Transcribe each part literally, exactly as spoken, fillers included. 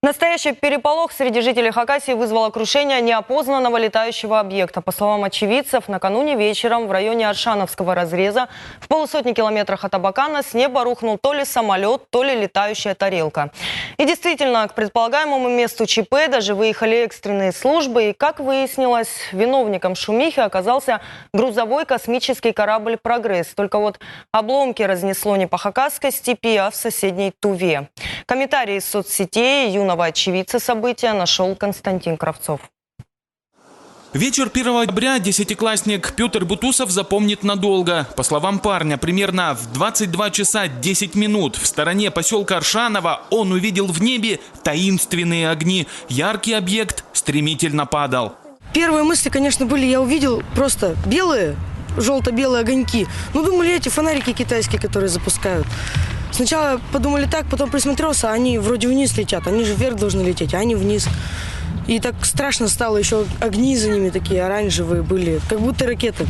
Настоящий переполох среди жителей Хакасии вызвало крушение неопознанного летающего объекта. По словам очевидцев, накануне вечером в районе Аршановского разреза, в полусотни километрах от Абакана, с неба рухнул то ли самолёт, то ли летающая тарелка. И действительно, к предполагаемому месту Ч П даже выехали экстренные службы. И, как выяснилось, виновником шумихи оказался грузовой космический корабль «Прогресс». Только вот обломки разнесло не по Хакасской степи, а в соседней Туве. Комментарии из соцсетей юного очевидца события нашёл Константин Кравцов. Вечер первого декабря десятиклассник Пётр Бутусов запомнит надолго. По словам парня, примерно в двадцать два часа десять минут в стороне посёлка Аршаново он увидел в небе таинственные огни. Яркий объект стремительно падал. Первые мысли, конечно, были, я увидел просто белые, жёлто-белые огоньки. Ну, думали, эти фонарики китайские, которые запускают. Сначала подумали так, потом присмотрелся, они вроде вниз летят, они же вверх должны лететь, а они вниз. И так страшно стало, ещё огни за ними такие оранжевые были, как будто ракеты.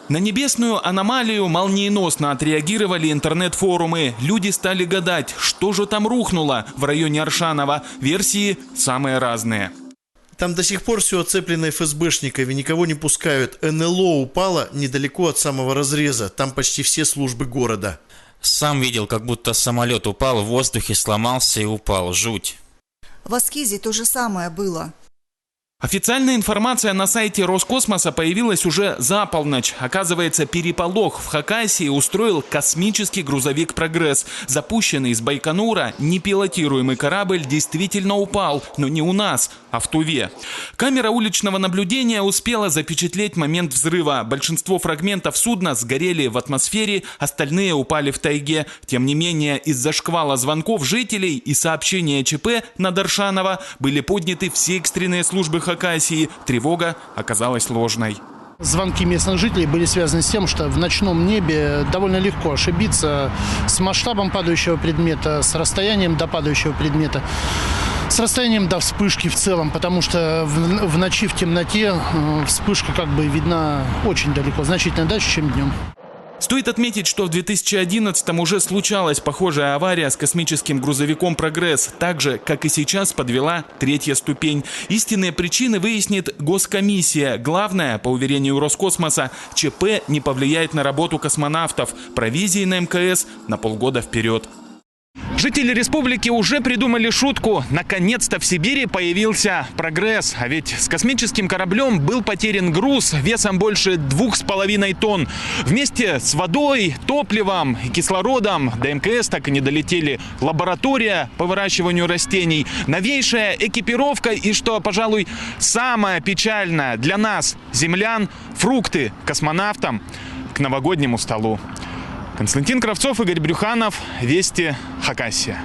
На небесную аномалию молниеносно отреагировали интернет-форумы. Люди стали гадать, что же там рухнуло в районе Аршанова. Версии самые разные. Там до сих пор всё оцеплено Ф С Б шниками, никого не пускают. Н Л О упало недалеко от самого разреза, там почти все службы города. Сам видел, как будто самолёт упал в воздухе, сломался и упал. Жуть. В Аскизе то же самое было. Официальная информация на сайте Роскосмоса появилась уже за полночь. Оказывается, переполох в Хакасии устроил космический грузовик «Прогресс». Запущенный из Байконура непилотируемый корабль действительно упал, но не у нас, а в Туве. Камера уличного наблюдения успела запечатлеть момент взрыва. Большинство фрагментов судна сгорели в атмосфере, остальные упали в тайге. Тем не менее, из-за шквала звонков жителей и сообщения о Ч П над Аршаново были подняты все экстренные службы Хакасии. Тревога оказалась ложной. Звонки местных жителей были связаны с тем, что в ночном небе довольно легко ошибиться с масштабом падающего предмета, с расстоянием до падающего предмета, с расстоянием до вспышки в целом, потому что в, в ночи, в темноте, э, вспышка как бы видна очень далеко, значительно дальше, чем днём. Стоит отметить, что в две тысячи одиннадцатом уже случалась похожая авария с космическим грузовиком «Прогресс». Так же, как и сейчас, подвела третья ступень. Истинные причины выяснит госкомиссия. Главное, по уверению Роскосмоса, Ч П не повлияет на работу космонавтов. Провизии на М К С на полгода вперёд. Жители республики уже придумали шутку. Наконец-то в Сибири появился «Прогресс». А ведь с космическим кораблём был потерян груз весом больше двух с половиной тонн. Вместе с водой, топливом и кислородом до М К С так и не долетели лаборатория по выращиванию растений, новейшая экипировка и, что, пожалуй, самое печальное для нас, землян, фрукты космонавтам к новогоднему столу. Константин Кравцов, Игорь Брюханов, «Вести», Хакасия.